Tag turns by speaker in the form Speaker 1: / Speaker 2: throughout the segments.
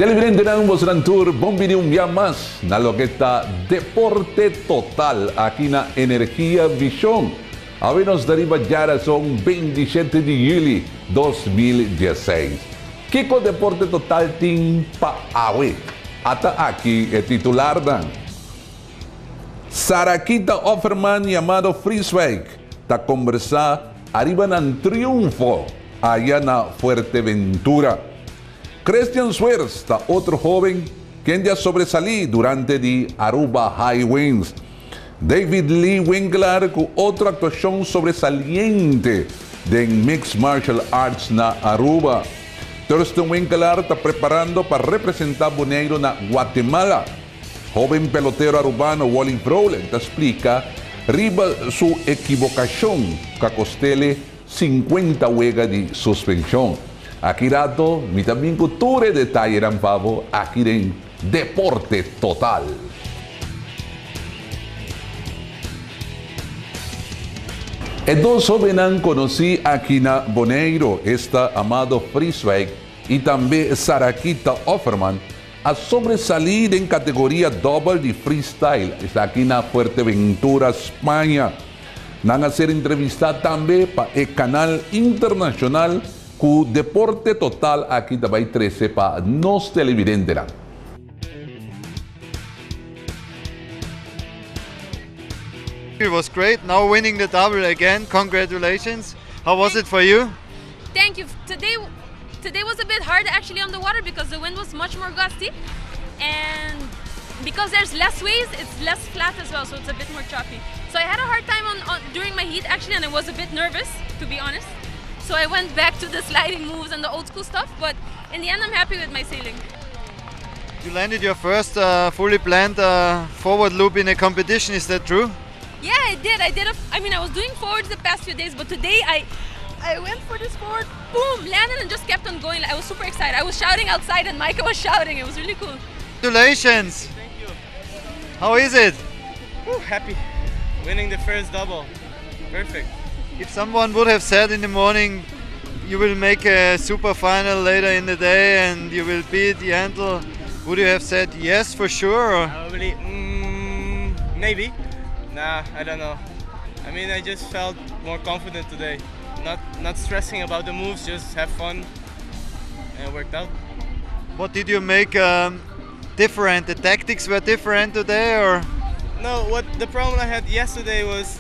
Speaker 1: Televidentenan bosonan tur bon bini un bia mas na loke ta Deporte Total aki na Energia Vision. Awe nos ta riba djarason 27 di juli 2016. Kiko Deporte Total tin pa awe? Ata aki e titularnan. Sarakita Offerman y Amado Frieswijk ta kombersá ariba nan triunfo aya na Fuerteventura. Christian Sweers ta otro hoben kende a sobresalí durante di Aruba High Winds. David Lee Winklaar ku otro aktuashon sobresaliente den Mixed Martial Arts na Aruba. Thurston Winklaar ta preparando pa representá Boneiru na Guatemala. Hoben pelotero arubano Wally Vrolijk ta splika riba su ekibokashon ku a kost'ele 50 wega di suspenshon. Aki rato mi ta bin ku tur e detayenan pa bo aki den Deporte Total. E dos hobennan konosí aki na Boneiru, esta Amado Frieswijk i tambe Sarakita Offerman, a sobresalí den kategoria dòbel di freestyle, esaki na Fuerteventura, Spaña. Nan a ser entrevistá tambe pa e kanal internashonal ku Deporte Total aki ta bai trese pa nos televidentenan.
Speaker 2: It was great, now winning the double again, congratulations. How was it for you?
Speaker 3: Thank you. Today, today was a bit hard actually on the water because the wind was much more gusty, and because there's less waves, it's less flat as well, so it's a bit more choppy. So I had a hard time on during my heat actually, and I was a bit nervous, to be honest. So I went back to the sliding moves and the old school stuff, but in the end, I'm happy with my sailing.
Speaker 2: You landed your first fully planned forward loop in a competition, is that true?
Speaker 3: Yeah, I did. I did. I mean, I was doing forwards the past few days, but today I went for this forward, boom, landed and just kept on going. I was super excited. I was shouting outside and Micah was shouting. It was really cool.
Speaker 2: Congratulations!
Speaker 4: Thank you.
Speaker 2: How is it?
Speaker 4: Whew, happy. Winning the first double. Perfect.
Speaker 2: If someone would have said in the morning you will make a super final later in the day and you will beat Yentl, would you have said yes for sure? Or?
Speaker 4: Probably, maybe. Nah, I don't know. I mean, I just felt more confident today. Not stressing about the moves, just have fun, and it worked out.
Speaker 2: What did you make different? The tactics were different today, or?
Speaker 4: No, what the problem I had yesterday was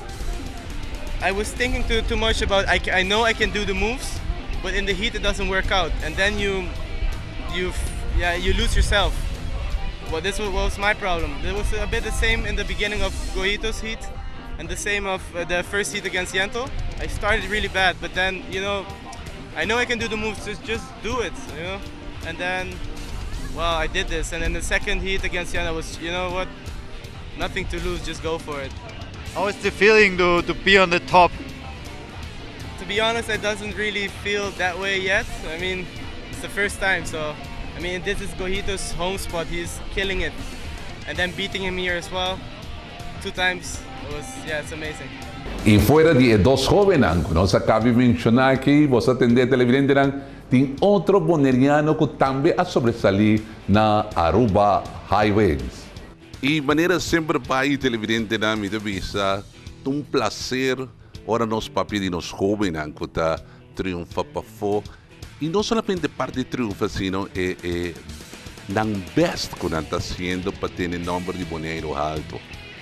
Speaker 4: I was thinking too much about, I know I can do the moves, but in the heat it doesn't work out, and then you lose yourself. Well, this was my problem. It was a bit the same in the beginning of Goyito's heat, and the same of the first heat against Yentl. I started really bad, but then, I know I can do the moves, just do it, you know? And then, well, I did this, and then the second heat against Yentl was, you know what? Nothing to lose, just go for it.
Speaker 2: How is the feeling to be on the top?
Speaker 4: To be honest, it doesn't really feel that way yet. It's the first time, so this is Goyito's home spot. He's killing it. And then beating him here as well, 2 times, it's amazing.
Speaker 1: I fuera di dos hóbennan, ku nos a kaba di menshoná aki, bo a tende televidentenan, tin otro boneriano ku tambe a sobresalí na Aruba High Winds. I manera semper bai televidentenan, mi ta bisa, un plaser ora nos papia di nos hóbennan ku ta triunfá pafó. I no solamente parti triunfa, sino e nan best ku nan ta hasiendo pa tene nòmber di Boneiru alto.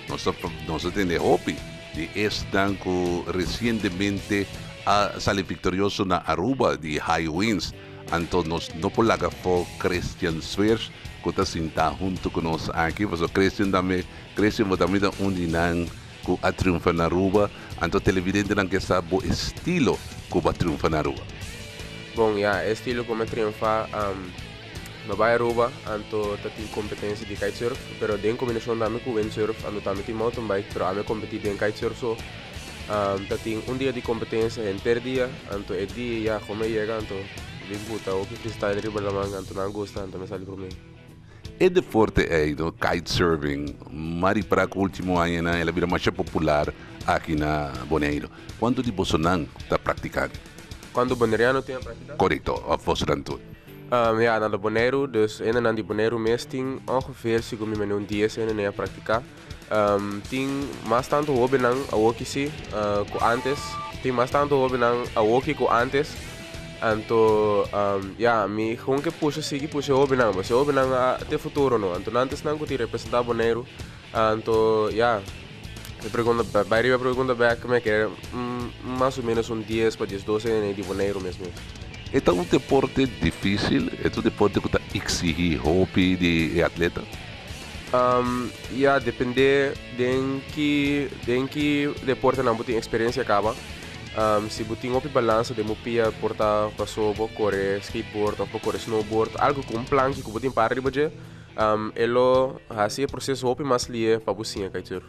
Speaker 1: Nos a tende hopi di esnan ku resientemente a sali viktorioso na Aruba di High Winds. Anto nos no por laga afó Christian Sweers ku ta sintá huntu ku nos aki. Pasobra Christian tambe, Christian bo tambe ta un di nan ku a triunfa na Aruba. Anto televidentenan ke sa bo estilo ku bo a triunfa na Aruba.
Speaker 5: Bon, ya, e estilo ku mi a triunfa, mi a bai Aruba, anto ta tin kompetensia di kitesurf, pero den kombinashon tambe ku windsurf, anto tambe tin mountain bike, pero ami a kompetí den kitesurf so. Ta tin un dia di kompetensia henter dia, anto e dia ya kon mi a yega, anto bin buta hopi freestyle riba laman, anto nan gusta, anto mi a sali promé.
Speaker 1: E deporte ei, no, kitesurfing, m'a ripará ku último añanan el a bira masha popular aki na Boneiru. Kuantu di bosonan ta praktiká?
Speaker 5: Kuantu boneriano tin a praktiká?
Speaker 1: Korekto, òf bosonan tur?
Speaker 5: Ja, na Boneiru, dus hendenan di Boneiru mes tin ongeveer, segun mi mene, un 10 hende a praktiká. Tin mas tantu hóbennan awoki si ku antes. Tin mas tantu hóbennan awoki ku antes. Anto ja, mi gewoon ke pusha, sigui pusha e hóbennan, pasobra e hóbennan ta e futuro, no? Anto nan ta esnan ku tin representá Boneiru. Anto ja, e pregunta, bai riba e pregunta bek, mi a kere mas o menos un 10 pa 12 hende di Boneiru mes mes.
Speaker 1: E ta un deporte difísil? E ta un deporte ku ta eksigí hopi di e atleta?
Speaker 5: Ja, dependé den ki deportenan bo tin eksperensia kaba. Si bo tin hopi balansa den bo pia, por ta paso bo kore skateboard òf bo kore snowboard, algu ku un planki ku bo tin para riba dje, e lo hasi e proseso hopi mas lihe pa bo siña kitesurf.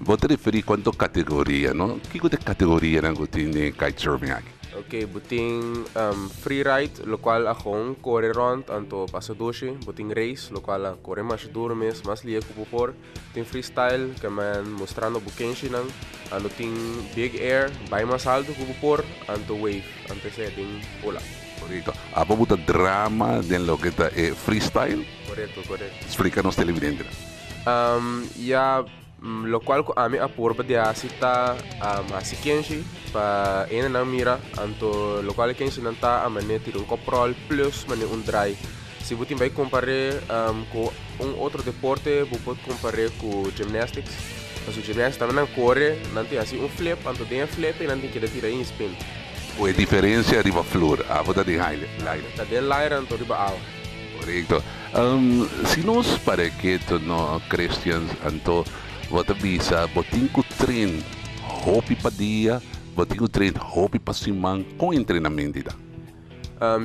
Speaker 1: Bo ta referí kuantu kategoria, no? Kiko ta e kategorianan ku tin den kitesurfing aki?
Speaker 5: Ok, bo tin freeride, lokual a gewoon kore rònt anto pasa dushi. Bo tin race, lokual a kore mas duru mes, mas lihe ku bo por. Tin freestyle, ke men mustrando bo kenshinan. Anto tin big air, bai mas altu ku bo por. Anto wave, anto esei den ola.
Speaker 1: Korekto. Abo bo ta drama den loke ta e freestyle?
Speaker 5: Korekto.
Speaker 1: Splika nos televidentenan.
Speaker 5: Ja, lokual ku ami a purba di hasi ta hasi kenshi pa hendenan mira. Anto lokual e kenshinan ta a manera tira un kopròl plus manera un drai. Si bo tin bai kompar'é ku un otro deporte, bo por kompar'é ku gymnastics. Pasobra gymnastics tambe nan kore, nan tin hasi un flip, anto den e flip ei nan tin keda tira in spin.
Speaker 1: Ku e diferensia riba flur, abo ta den aire.
Speaker 5: Ta den laire anto riba awa.
Speaker 1: Korekto. Si nos para keto no, Christian, anto bo ta bisa bo tin ku train hopi pa dia, bo tin ku train hopi pa siman, kon entrenamento ta?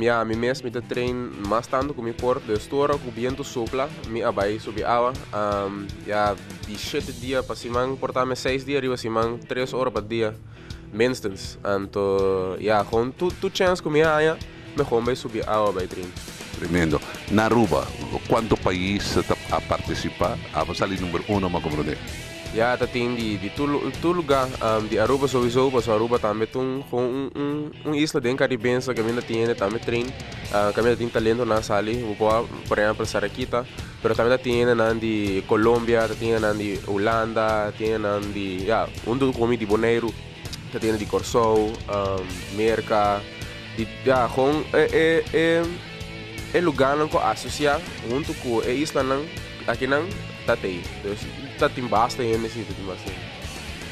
Speaker 5: Ya, mi mes mi ta train mas tantu ku mi por, dus tur ora ku bientu supla mi a bai subi awa. Ya, di 7 dia pa siman por ta mi 6 dia riba siman, 3 ora pa dia minstens. Anto ya, gewoon tur chance ku mi haña, mi gewoon bai subi awa bai train.
Speaker 1: Tremendo. Na Aruba, kuantu pais ta a partisipá? Abo sali number 1, m'a komprondé.
Speaker 5: Ja, dat tin di tur lugá. Di Aruba sowieso, pasobra Aruba tambe ta un, gewoon un isla den Karibense kaminda tin hende tambe train, kaminda tin talentonan sali. Bo por, por ehèmpel, Sarakita, pero tambe ta tin hendenan di Colombia, ta tin hendenan di Hulanda, tin hendenan di, ja, huntu ku mi di Boneiru, ta tin hende di Kòrsou, Merka, di, ja, gewoon e lugánan ku a asosiá huntu ku e islanan akinan ta tei. Dus ta tin basta hende, sí, ta tin basta hende.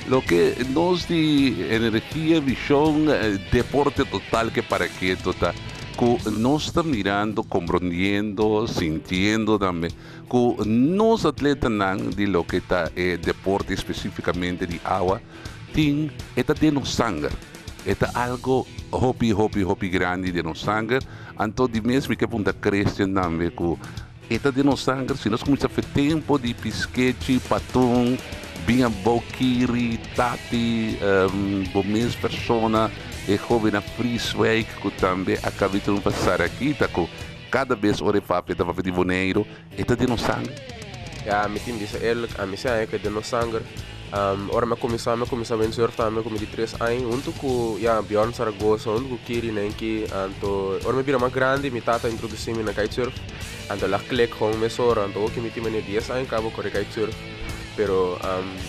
Speaker 1: Loke nos di Energia, Vishon, Deporte Total ke para keto ta ku nos ta mirando, komprondiendo, sintiendo tambe ku nos atletanan di loke ta e deporte, spesífikamente di awa, tin e ta den nos sanger. E ta algu hopi, hopi, hopi grandi den nos sanger. Anto di mes mi ke punta Christian tambe ku e ta den nos sanger. Si nos kuminsá fe tempu di Piskechi, Patun, Binga Bokiri, Tati, bo mes persona, e hóben Frieswijk, ku tambe a kaba di triunfá Sarakita, ku kada bes ora e papia ta papia di Boneiru, e ta den nos sanger.
Speaker 5: Ja, mi tin bisa eerlijk, ami sa ku den nos sanger. Ora mi a kuminsá windsurf tambe ku mi di 3 aña, huntu ku, ja, Bjorn Zaragoza, huntu ku Kiri Nenki. Anto, ora mi bira mas grandi, mi tata a introdusí mi na kitesurf. Anto el a klik gewoon mesora. Anto ook mi tin manera 10 aña kaba kore kitesurf. Pero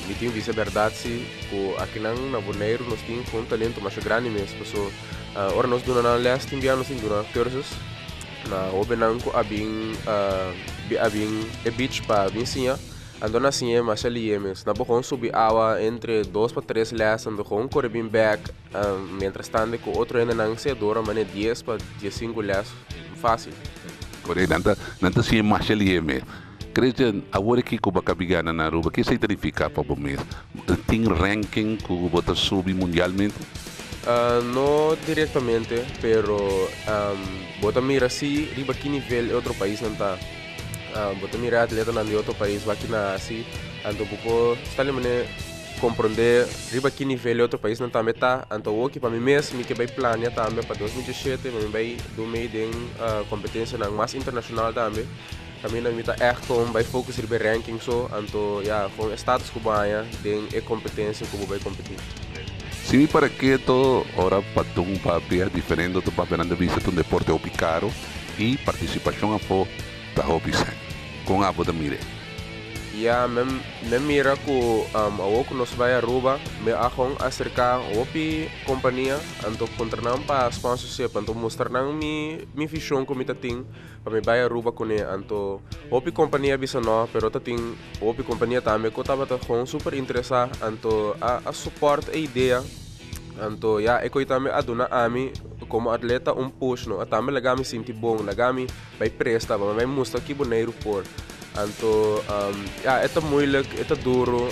Speaker 5: mi tin bisa bèrdat si, ku akinan na Boneiru nos tin gewoon talento masha grandi mes. Paso, ora nos duna nan les, tin bia nos tin duna cursus na hóbennan ku a bin e beach pa bin siña. Anto nan siña masha lihe mes. Nan por gewoon subi awa entre 2 pa 3 les, anto gewoon kore bin bèk, mientras tanto ku otro hendenan se dura manera 10 pa 15 les fásil.
Speaker 1: Korekto, nan ta siña masha lihe mes. Christian, awor aki ku bo a kaba di gana na Aruba, ke esei ta nifiká pa bo mes? Tin ranking ku bo ta subi mundialmente?
Speaker 5: No direktamente, pero bo ta mira si riba ki nivel e otro paisnan ta. Bo ta mira atletanan di otro pais wak na hasi, anto bo por sta manera komprondé riba ki nivel e otro paisnan tambe ta. Anto awor pa mi mes mi ke bai plania tambe pa 2017, mi bai do mee den kompetensianan mas internashonal tambe. Kaminda mi ta echt gewoon bai focus riba e ranking so, anto ja, gewoon e status ku bo haña den e kompetensia ku bo bai kompetí.
Speaker 1: Si mi para keto, ora Patun papia, diferente otro papianan ta bisa ta un deporte hopi karo. I partisipashon afó ta hopi sèn. Kon abo ta mir'é?
Speaker 5: Ya, mi mi mira ku awor ku nos bai Aruba, mi a kon aserká hopi kompania, anto puntra nan pa sponsorship, anto mustra nan mi mi vishon ku mi ta tin pa mi bai Aruba kuné. Anto hopi kompania a bisa no, pero ta tin hopi kompania tambe ku tabata kon super interesá, anto a a support e idea. Anto ya e koi tambe a duna ami komo atleta un push no, a tambe laga mi sinti bon, laga mi bai presta, pa mi bai mustra ki Boneiru por. Anto ya e ta moeilijk, e ta duro,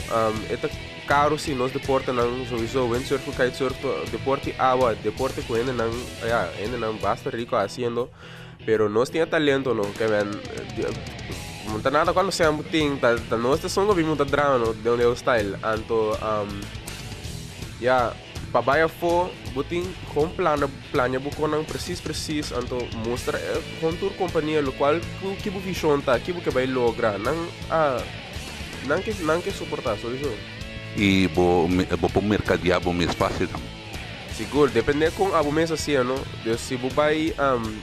Speaker 5: e ta caro si nos deportenan sowieso, windsurf ku kitesurf ta deporte awa, deporte ku hendenan ya hendenan basta rico haciendo, pero nos tin e talento no, ke men no ta nada cuando sean tin, ta nos ta esun ku bin ta drama no den un style, anto ya. Pa bai afó, bo tin kon plana plania bo konan presis presis, anto mustra e kon tur kompania lokual ku ki bo vishon ta, ki bo ke bai logra. Nan a nan ke nan ke soportá souiso.
Speaker 1: I bo bo por merkadiá bo mes fásil tambe.
Speaker 5: Sigur, dependé kon abo mes hasié no. Dus si bo bai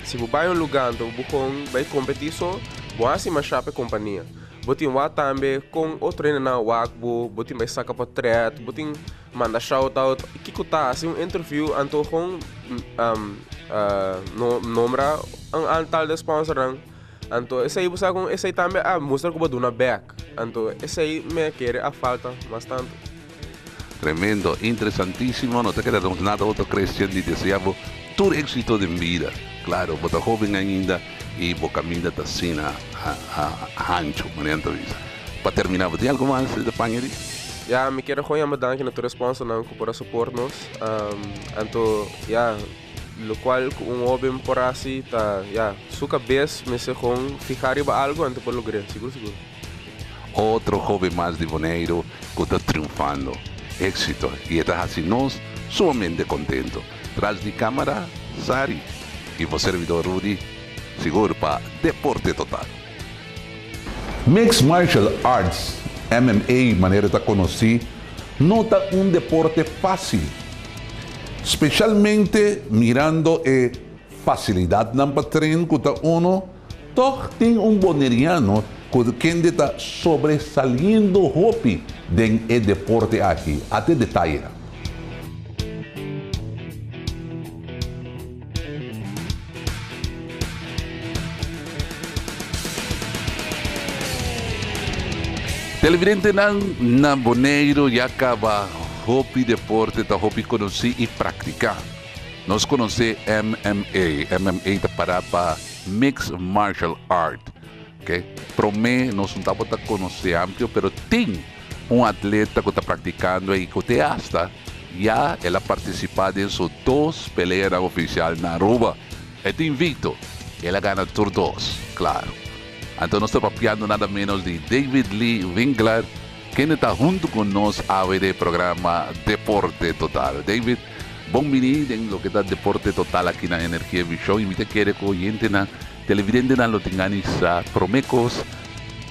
Speaker 5: si bo bai un lugá anto bo kon bai kompetí so, bo hasi mashá pa e kompania. Bo tin wak tambe kon otro hendenan wak bo, bo tin bai saka potrèt, bo tin manda shout out, kiko ta hasi un interview anto gewoon nombra un aantal de sponsornan anto esei bo sa kon esei tambe a mustra ku bo duna bek anto esei me kere a falta mas tantu.
Speaker 1: Tremendo, interesantisimo, no ta keda nos nada otro Christian di desea bo tur exito den bida, claro bo ta hoben ainda y bo caminda ta asina hancho manera nan ta bisa. Pa termina bo tin algo mas di ta paña di?
Speaker 5: Ya, mi kier a yama danki na tur e sponsornan ku por a support nos, anto ya lokual ku un hoben por hasi ta ya su kabes mester gewoon fiha riba algo anto por logr'é, sigur sigur.
Speaker 1: Otro hoben mas di Boneiru ku ta triunfando. Éxito i e ta hasi nos sumamente kontento. Tras di kámara, Sari i bo servidor Rudy, sigur pa Deporte Total. Mixed Martial Arts, MMA, manera ta konosí, no ta un deporte fásil. Speshalmente mirando e Facilidadnan pa tren cu ta uno, toch tin un Boneriano cu kende ta sobresaliendo hopi den e deporte aki. Ate detayenan. Televidentenan na Boneiru ya caba hopi deporte ta hopi conoci y practica. Nos konosé MMA. MMA ta pará pa Mixed Martial Art. Oke. Promé nos no tabata konosé amplio, pero tin un atleta ku ta praktikando ei ku te asta ya el a partisipá den su dos peleanan ofisial na Aruba. E ta invicto. El a gana tur dos, klaro. Anto nos ta papiando nada ménos di David Lee Winklaar, kende ta huntu ku nos awe den e programa Deporte Total. David. Bon bini den loke ta Deporte Total aki na Energia Vision y mi ta kere cu oyentenan, televidentenan lo tin gana sa prome cos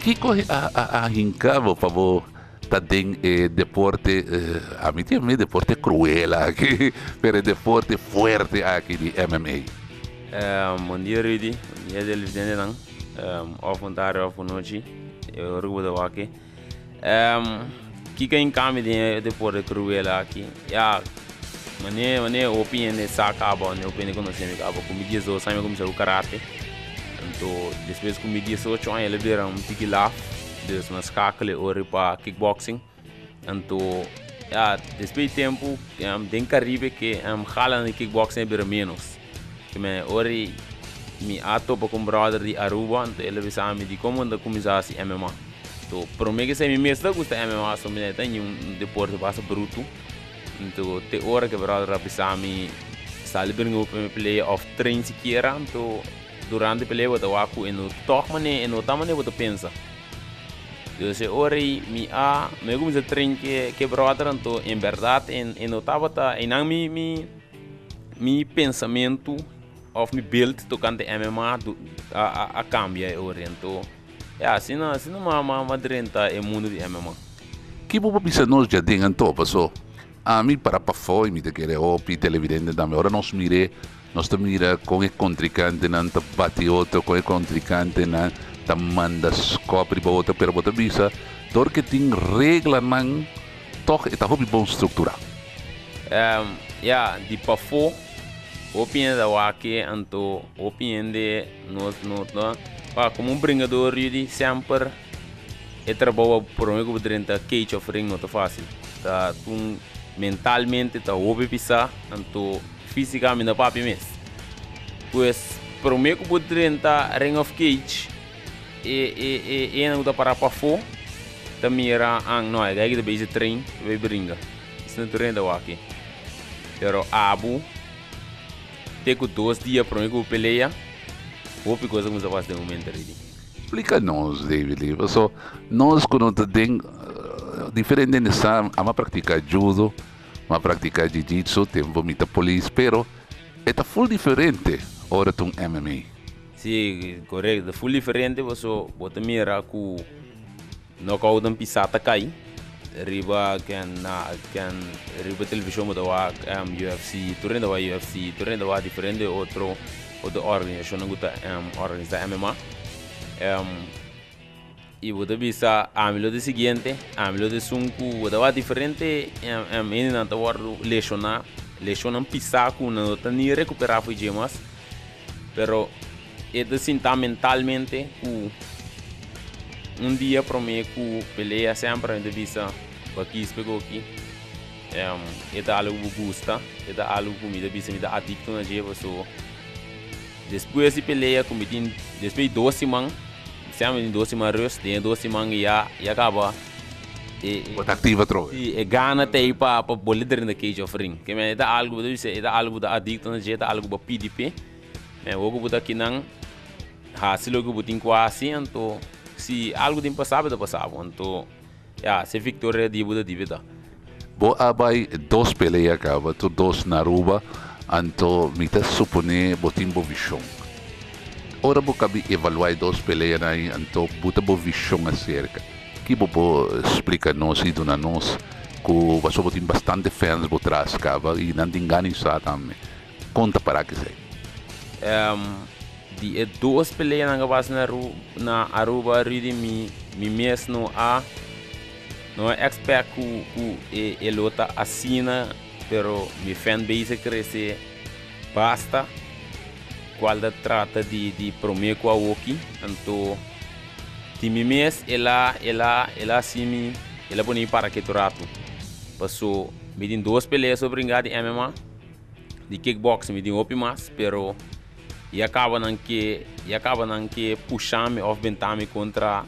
Speaker 1: kico a hinca bo pa bo ta den e deporte, ami tin e deporte cruel aki, pero e deporte fuerte aki di MMA.
Speaker 6: Bon dia Rudy, bon dia televidentenan, of bon tarde of bon nochi, e ora cu bo ta wak aki. Kiko in cambio den e deporte cruel aki? Ya, mane mane hopi hende sa caba, mane hopi hende conoce mi caba. Cu mi diesdos aña mi a cuminsa cu karate. Anto despues cu mi diesocho aña el a bira un tiki laf, dus mi a schakel e ora pa kickboxing. Anto ya, despues di tempo den Caribe ke gala di kickboxing a bira menos. Ke ora mi a topa cu un brother di Aruba, anto el a bisa mi di como nan ta cuminsa haci MMA. Anto prome ke esei mi mes ta gusta MMA so mi ta un deporte basta bruto. Anto te ora ke brother a bisa mi sali bringa bo prome pelea of train sikiera anto durante pelea bo ta wak ku e no tok mane e no ta mane bo ta pensa. Dus e ora ei mi a mi a kuminsa train ke ke brother anto en bèrdat e no tabata einan mi mi mi pensamentu of mi beeld tokante MMA a kambia e ora ei anto. Ya, asina, asina ma, ma, ma drenta e mundo di MMA.
Speaker 1: Ki bo por bisa nos djaden anto? Paso ami para pafó i mi ta kere hopi televidente tambe. Ora nos mir'é Nos ta mira con e contrincantenan ta bati otro, con e contrincantenan ta manda scop riba otro, pero bo ta bisa dor cu tin reglanan toch e ta hopi bon structura.
Speaker 6: Ya, di pafó hopi hende ta wak anto hopi hende no no no como un bringador Rudy semper e trabou a prome ku bo drenta cage of ring no ta fácil. Ta un mentalmente ta hopi pisá anto física mi no papia mes. Pues prome ku bo drenta ring of cage e e e e hende ku ta pará pafó ta mira an no e guy ta bezig train ta bay bringa. Esnan tur hende wak. Pero abo te ku dos dia prome ku bo pelea hopi cosa kuminsá pasa den bo mente ridi.
Speaker 1: Splika nos, David Lee, paso nos ku no ta den diferente hende sa ama praktika judo, ama praktika jiu-jitsu, tempo mi ta polis, pero e ta full diferente ora ta un MMA.
Speaker 6: Si, korekto, ta full diferente paso bo ta mira ku knockout nan pisa ta kai riba ken na ken riba televishon bo ta wak UFC, tur hende ta wak UFC, tur hende ta wak diferente otro otro organisashonnan ku ta organisa MMA. I bo ta bisa ami lo ta e siguiente, ami lo ta esun ku bo ta wak diferente hendenan ta wòrdu leshoná, leshonnan pisá ku nan no ta ni rekuperá for dje mas, pero e ta sinta mentalmente ku un dia promé ku pelea semper mi ta bisa bakis p'e koki e ta algu ku bo gusta, e ta algu ku mi ta bisa mi ta adikto na dje pasobra Despues di pelea ku mi tin despues di dos siman, siempre mi tin dos siman rust, den e dos siman ya ya kaba e
Speaker 1: Bo ta aktivo atrobe.
Speaker 6: Si, e gana ta ei pa pa bolbe drenta cage of ring. Ke men e ta algu bo ta bisa e ta algu bo ta adikto na dje, e ta algu bo a pidi p'e. Men awor ku bo ta akinan hasi loke bo tin ku hasi, anto si algu tin pasa bo ta pasa bo. Anto ya si e viktoria di bo ta di bo ta.
Speaker 1: Bo a bai dos pelea caba, tur dos na Aruba, anto mi ta supone bo tin bo vision. Ora bo cabi evalua e dos peleanan ai, anto bo ta bo vision acerca. Ki bo por splica nos y duna nos cu pasobra bo tin bastante fans bo tras caba y nan tin gana y sa tambe. Con ta para kesey?
Speaker 6: Di e dos peleanan cu a pasa na na Aruba, Rudy, mi mi mes no a No a expect cu cu e e lo ta asina pero mi fan base a crece basta cual ta trata di di prome cu awoki anto di mi mes el a el a el a haci mi el a pone mi para ketu rato paso mi tin dos pelea so bringa di MMA di kickboxing mi tin hopi mas pero ya caba nan ke ya caba nan ke pusha mi of benta mi contra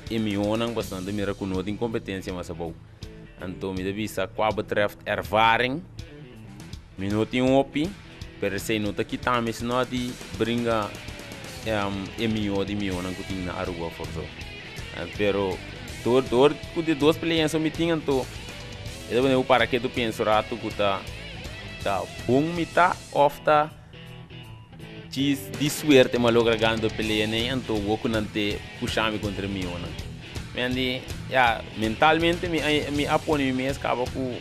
Speaker 6: E mihónan pasobra nan ta mira ku no tin kompetensia mas abou. Anto mi ta bisa kua betreft ervaring mi no tin hopi, pero esei no ta kita mi sino di bringa e mihó di mihónan ku tin na Aruba for so. Pero dor dor ku di dos pelea so mi tin anto e ta pone bo para ketu pensa un ratu ku ta ta bon mi ta òf ta Djis di suerte m'a logra gana do pelea nei anto wou ku nan te pusha mi kontra mi onan. Mi a di, ya, mentalmente mi a mi a pone mi mes kaba ku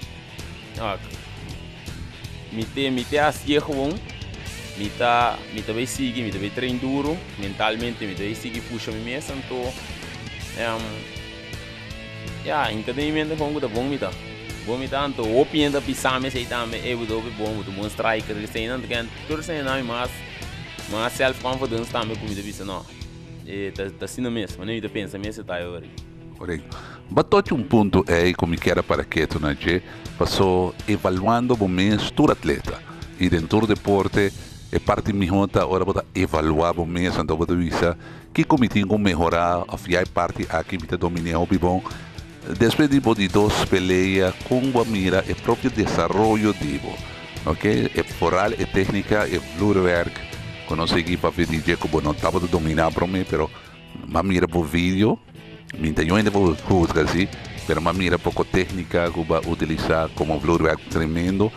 Speaker 6: mi te mi te hasié gewoon, mi ta mi ta bai sigui, mi ta bai train duru, mentalmente mi ta bai sigui pusha mi mes anto Ya, hinka den mi mente gewoon ku ta bon mi ta. Bon mi ta, anto hopi hende ta bisa mi esei tambe, ey bo ta hopi bon, bo ta un bon striker, eseinan ta kende tur esei na mi mas mas self confidence tambe ku mi ta bisa no, e ta ta asina mes, manera mi ta pensa mes e ta ayori.
Speaker 1: Korekto. Bo a tochi un punto ey ku mi kier a para ketu na dje, paso evaluando bo mes tur atleta i den tur deporte e parti miho ta ora bo ta evalua bo mes anto bo ta bisa Kiko mi tin ku mehorá òf ya e parti aki mi ta dominé hopi bon? Despues di bo di dos pelea, kon bo a mira e propio desaroyo di bo? Oke, e foral e téknika, e vloerwerk ku nos sigui papia di dje ku bo no tabata dominá promé, pero m'a mira bo video, mi ta yoende bo huzga si, pero m'a mira poko téknika ku bo a utilisá komo vloerwerk tremendo.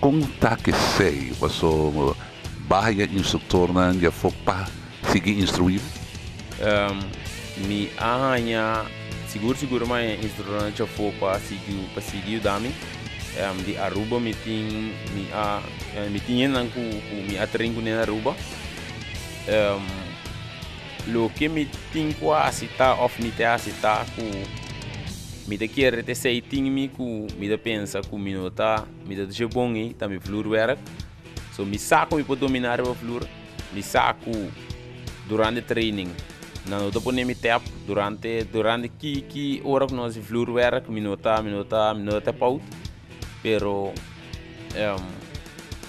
Speaker 1: Kon ta kesei? Paso baha ya instruktornan dje afó pa Sigui instruí bo?
Speaker 6: Mi a haña sigur sigur mi a haña instruktornan chafó pa sigui pa sigui yuda mi. Di Aruba mi tin mi a mi tin hendenan ku ku mi a train kuné na Aruba. Loke mi tin ku hasi ta òf mi ta hasi ta ku mi ta kere ta esei tin mi ku mi ta pensa ku mi no ta mi ta dje bon ei ta mi vloerwerk. So mi sa ku mi por dominá riba vloer, mi sa ku durante training nan no ta pone mi tèp durante durante ki ki ora ku nos hasi vloerwerk mi no ta mi no ta mi no ta tèp out pero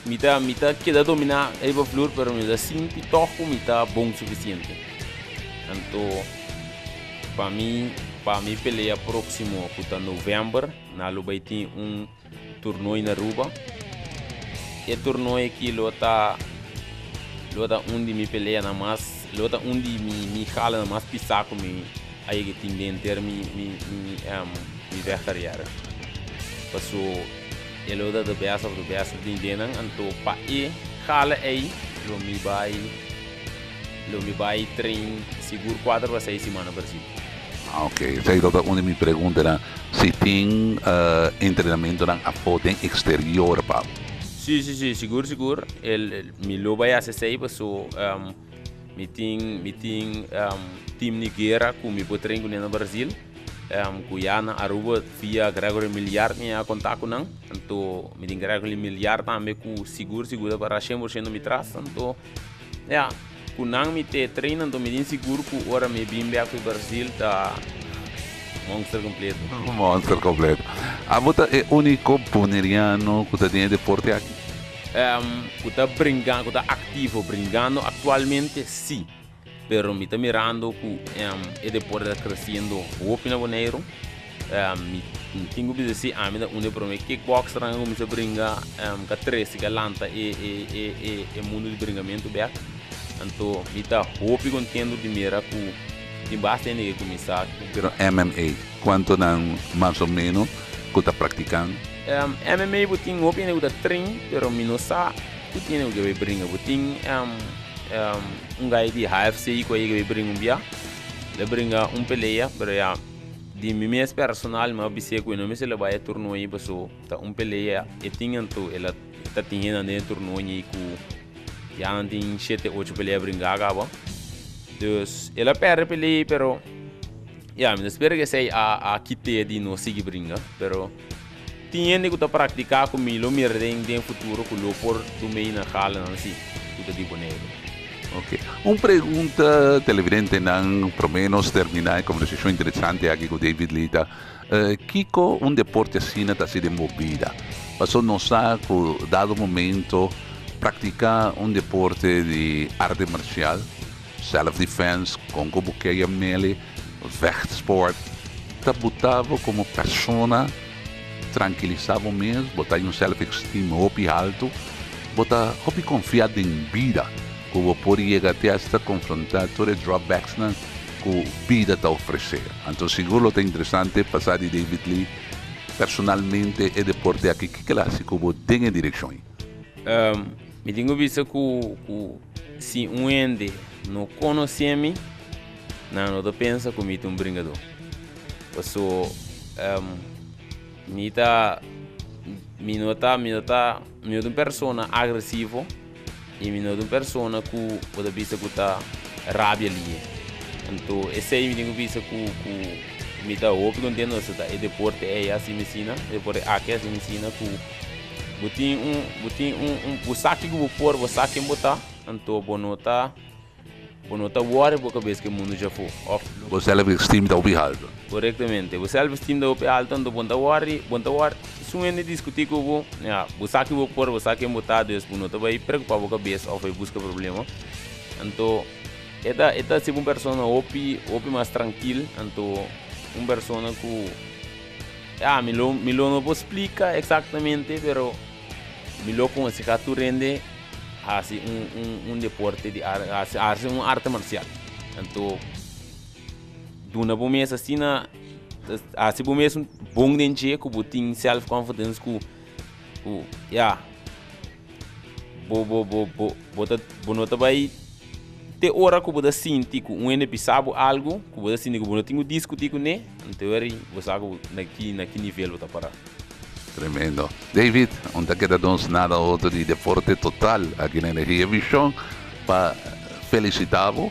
Speaker 6: mi ta mi ta keda dominá riba vloer pero mi ta sinti tòg ku mi ta bon sufisiente. Anto pa mi pa mi pelea próksimo ku ta novèmber nan lo bai tin un Toernooi na Aruba. E toernooi aki lo ta lo ta un di mi peleanan mas lo ta un di mi mi galanan mas pisá ku mi a yega tin den henter mi mi mi mi vechtcarrière. Paso e lo ta the best of the best den den nan anto pa e gala ei lo mi bai lo mi bai train sigur kuater pa seis simana Brasil.
Speaker 1: Ah ok, esei tabata un di mi preguntanan, si tin entrenamentonan afó den exterior pa bo.
Speaker 6: Sí, sí, sí, sigur, sigur. El, mi lo bai hasi esei paso mi tin, mi tin team di guera ku mi por train kuné na Brasil, ku ya na Aruba via Gregory Milliard mi a kontak ku nan. Anto mi tin Gregory Milliard tambe ku sigur, sigur ta para shen por shento mi tras. Anto Ya, ku nan mi te train anto mi tin sigur ku ora mi bin bek fi Brasil ta monster kompleto.
Speaker 1: Monster kompleto. Abo ta e uniko boneriano ku ta den e deporte aki?
Speaker 6: Ku ta bringa, ku ta aktivo bringando aktualmente si, pero mi ta mirando ku e deporte ta kresiendo hopi na Boneiru. Mi tin ku bisa si ami ta un di e prome kickboxernan ku kuminsá bringa ka trese ka lanta e e e e mundu di bringamentu bek. Anto mi ta hopi kontentu di mira ku tin basta hende ke kuminsá.
Speaker 1: Pero MMA, kuantu nan mas o meno ku ta praktikando?
Speaker 6: MMA bo tin hopi hende ku ta train, pero mi no sa ku tin hende ku ke bai bringa. Bo tin un guy di HFC ku a yega bai bringa un bia, el a bringa un pelea, pero ya. Di mi mes personal mi a bis'é ku e no mester lo bai e turnoe ei paso ta un pelea e tin anto el a ta tin hende den e turnoe ei ku ya nan tin shete ocho pelea bringá kaba. Dus el a pèrdè e pelea ei pero ya mi ta spera ku esei a a kit'é di no sigui bringa pero tin hende ku ta praktiká ku mi lo mira den den futuro ku lo por dumei nan galanan si ku ta di Boneiru.
Speaker 1: Ok. Un pregunta televidentenan prome nos termina e conversacion interesante aki cu David Lee ta, kico un deporte asina ta haci den bo bida? Pasobra nos sa cu dado momento practica un deporte di arte marcial, self defense, con cu bo kea mele, vechtsport, ta buta bo como persona trankilisa bo mes, bo ta un self esteem hopi haltu, bo ta hopi konfia den bida ku bo por yega te hasta konfronta tur e drawbacksnan ku bida ta ofresé. Anto sigur lo ta interesante pa sa di David Lee personalmente e deporte aki kiko el a hasi ku bo den e direkshon ei.
Speaker 6: Mi tin ku bisa ku ku si un hende no konosé mi nan no ta pensa ku mi ta un bringadó. Paso mi ta mi no ta mi no ta mi no ta un persona agresivo y mi no ta un persona cu bo ta bisa cu ta rabia liye. Anto esey mi tin cu bisa cu cu mi ta hopi contento pasobra ta e deporte ey a haci mi asina, e deporte aki a haci mi asina cu bo tin un bo tin un un bo sa kico bo por, bo sa ken bo ta, anto bo no ta. Bo no ta worry bo kabes ku e mundu djafó, òf.
Speaker 1: Bo self-esteem ta hopi haltu.
Speaker 6: Korektamente. Bo self-esteem ta hopi haltu, anto bo no ta worry, bo no ta worry. Si un hende diskutí ku bo, ya, bo sa ki bo por, bo sa ken bo ta, dus bo no ta bai preokupá bo kabes òf bai buska problema. Anto, e ta, e ta hasi bo un persona hopi, hopi mas trankil, anto un persona ku, ya, mi lo, mi lo no por splika eksaktamente, pero mi lo konsehá tur hende. Hasi un un un deporte di hasi hasi un arte marcial. Anto duna bo mes asina hasi bo mes bon den dje ku bo tin self confidence ku ku ya bo bo bo bo bo ta bo no ta bai te ora ku bo ta sinti ku un hende bisa bo algu ku bo ta sinti ku bo no tin ku diskuti kuné anto bo sa ku na ki na ki nivel bo ta para.
Speaker 1: Tremendo. David, un ta keda nos nada otro di Deporte Total aki na Energia Vision pa felicita bo,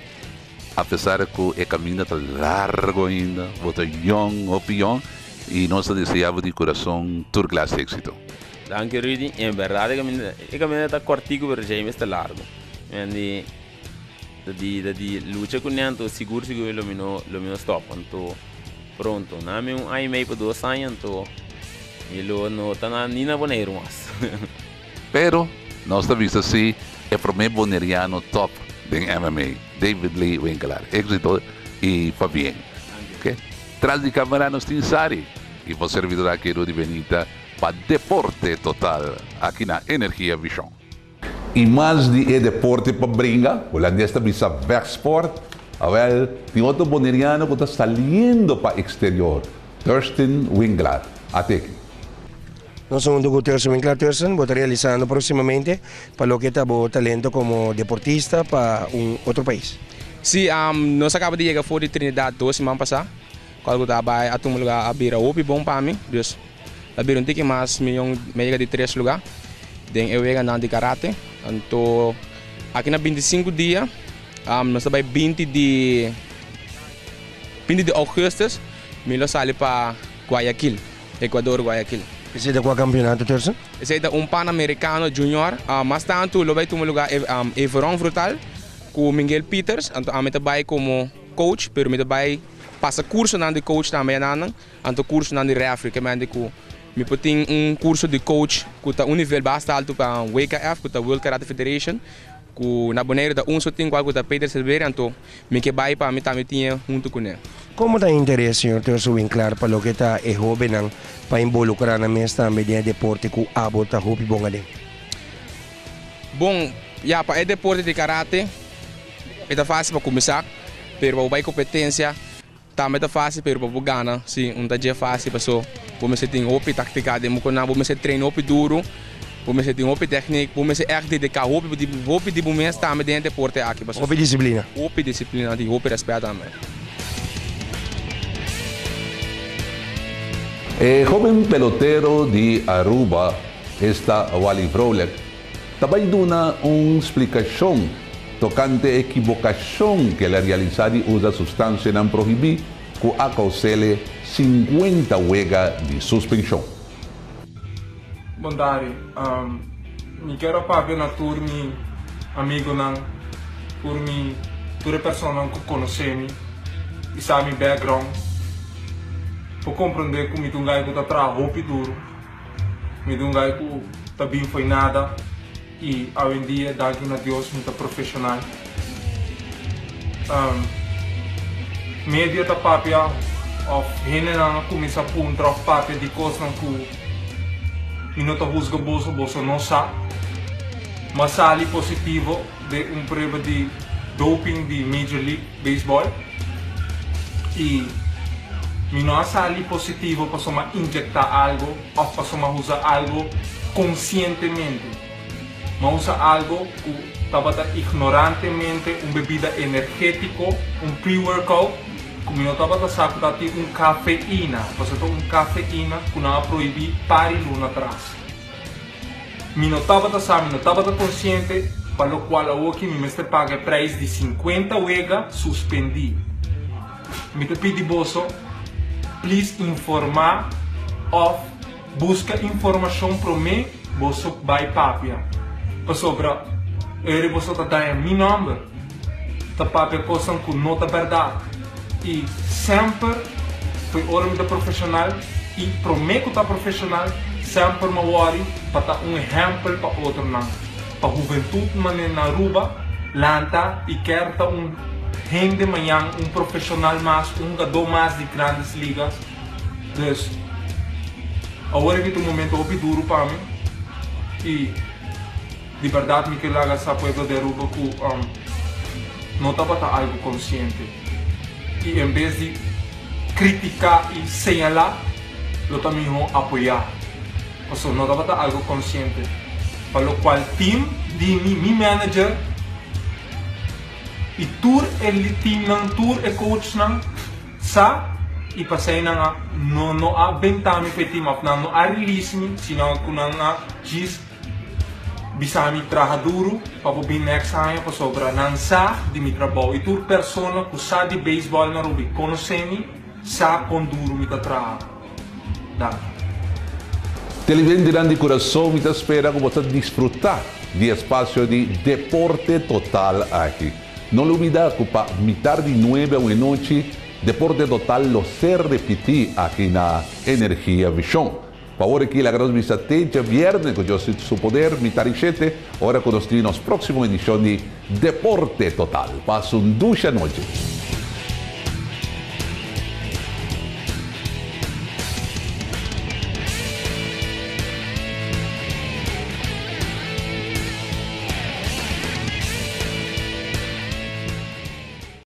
Speaker 1: apesar cu e caminda ta largo ainda, bo ta yong, hopi yong, y nos ta desea bo di curason tur clase exito.
Speaker 6: Danki Rudy, en berdad e caminda e caminda ta cortico pero djei mester largo. Mi ta di ta di lucha cu ne anto sigur sigur lo mi no lo mi no stop anto pronto na mi un aña y medio pa dos aña anto mi lo no ta na ni na Boneiru mas.
Speaker 1: Pero nos ta bisa si e prome Boneriano top den MMA, David Lee Winkelaar. Exito y pabien. Ok. Tras di camera nos tin Sari y bo servidor aki Rudy Benita pa Deporte Total aki na Energia Vision. Y mas di e deporte pa bringa, Hulandes ta bisa vechtsport, awel tin otro Boneriano cu ta saliendo pa exterior, Thurston Winklaar. Ateki.
Speaker 7: Nos hunto cu Thurston Winklaar. Thurston, bo ta realisando proximamente pa loke ta bo talento como deportista pa un otro pais?
Speaker 8: Si, nos a caba di yega for di Trinidad dos siman pasa, cual cu ta bay a tuma lugar a bira hopi bon pa mi, dus a bira un tiki mas miyon mi a yega di tres lugar den e weganan di karate. Anto aki na 25 dia nos ta bay 20 di 20 di augustus mi lo sali pa Guayaquil, Ecuador, Guayaquil.
Speaker 7: Esey ta cua campeonato, Thurston?
Speaker 8: Esey ta un Panamericano Junior. Mas tanto lo bay tuma lugar Everon Frutal cu Miguel Peters. Anto ami ta bay como coach, pero mi ta bay pasa cursonan di coach tambe anan. Anto cursonan di referee, ke mende cu mi por tin un curso di coach cu ta un nivel basta alto pa WKF, cu ta World Karate Federation, cu na Bonaire ta un so tin cual cu ta Peter Silveira, anto mi ke bay pa mi tambe tin hunto cu ne.
Speaker 7: Como ta e interes señor Terso Winklaar pa loke ta e hobennan pa involucra nan mes tambe den e deporte cu abo ta hopi bon aden?
Speaker 8: Bon, ya pa e deporte di karate e ta facil pa cuminsa, pero pa bo bay competencia Tambe ta fácil pero pa bo gana si un ta dje fácil paso bo mester tin hopi táctica den bo konan, bo mester train hopi duro, bo mester tin hopi techniek, bo mester ègt dedica hopi di hopi di bo mes tambe den e deporte aki paso.
Speaker 7: Hopi disciplina.
Speaker 8: Hopi disciplina tin hopi respet tambe.
Speaker 1: E hoben pelotero di Aruba, esta Wally Vrolijk, ta bai duna un splikashon tokante e kibokashon ku el a realisá di usa sustansianan prohibí ku a kous'ele sinkuenta wega di suspenshon.
Speaker 9: Bon tardi. Mi kier a papia na tur mi amigonan, tur mi tur e personanan ku konosé mi i sa mi background por komprondé ku mi ta un guy ku ta traha hopi duru. Mi ta un guy ku ta bin fo'i nada i awendia danki na Dios mi ta profeshonal. Media ta papia òf hendenan a kuminsá puntra òf papia di kosnan ku mi no ta husga boso, boso no sa. Mi a sali positivo den un prueba di doping di Major League Baseball i mi no a sali positivo pasobra mi a inyecta algo of pasobra mi a usa algo konsientemente. Mi a usa algo ku tabata ignorantemente un bebida energetiko, un pre-workout, ku mi no tabata sa ku ta tin un kafeina, pasobra ta un kafeina ku nan a prohibí par di luna atras. Mi no tabata sa, mi no tabata konsiente, pa lokual awoki mi mester paga e prijs di sinkuenta wega suspendí. Mi ta pidi boso, please informá òf buska informashon promé boso bai papia, pasobra eri boso ta daña mi nòmber, ta papia kosnan ku no ta bèrdat i semper foi ora mi ta profeshonal i promé ku ta profeshonal semper mi a wòri pa ta un ehèmpel pa otronan, pa huventut manera na Aruba lanta i kèr ta un hende mañan, un profeshonal mas, un hugadó mas di Grandes Ligas. Dus awor aki ta un momento hopi duru pa mi i. Di berdad mi ke laga sa pueblo di Aruba cu no tabata algo consciente y en bes di critica y señala lo ta miho apoya pasobra no tabata algo consciente pa lo cual team di mi, mi manager y tur e teamnan tur e coachnan sa. I p'esei nan a no no a benta mi for e team of nan no a release mi, sino ku nan a djis bisa mi traha duru pa bo bin next aña pasobra nan sa di mi trabou i tur persona ku sa di baseball na Aruba i konosé mi sa kon duru mi ta traha. Danki.
Speaker 1: Televidentenan di kurason mi ta spera ku bo ta disfrutá di espasio di Deporte Total aki. No lubida ku pa mitar di nuebe awe nochi Deporte Total lo ser repití aki na Energia Vision. Pa ora aki laga nos bisa te djabierne ku Dios su poder mitar di shete ora ku nos tin nos próksimo edishon di Deporte Total. Pasa un dushi anochi.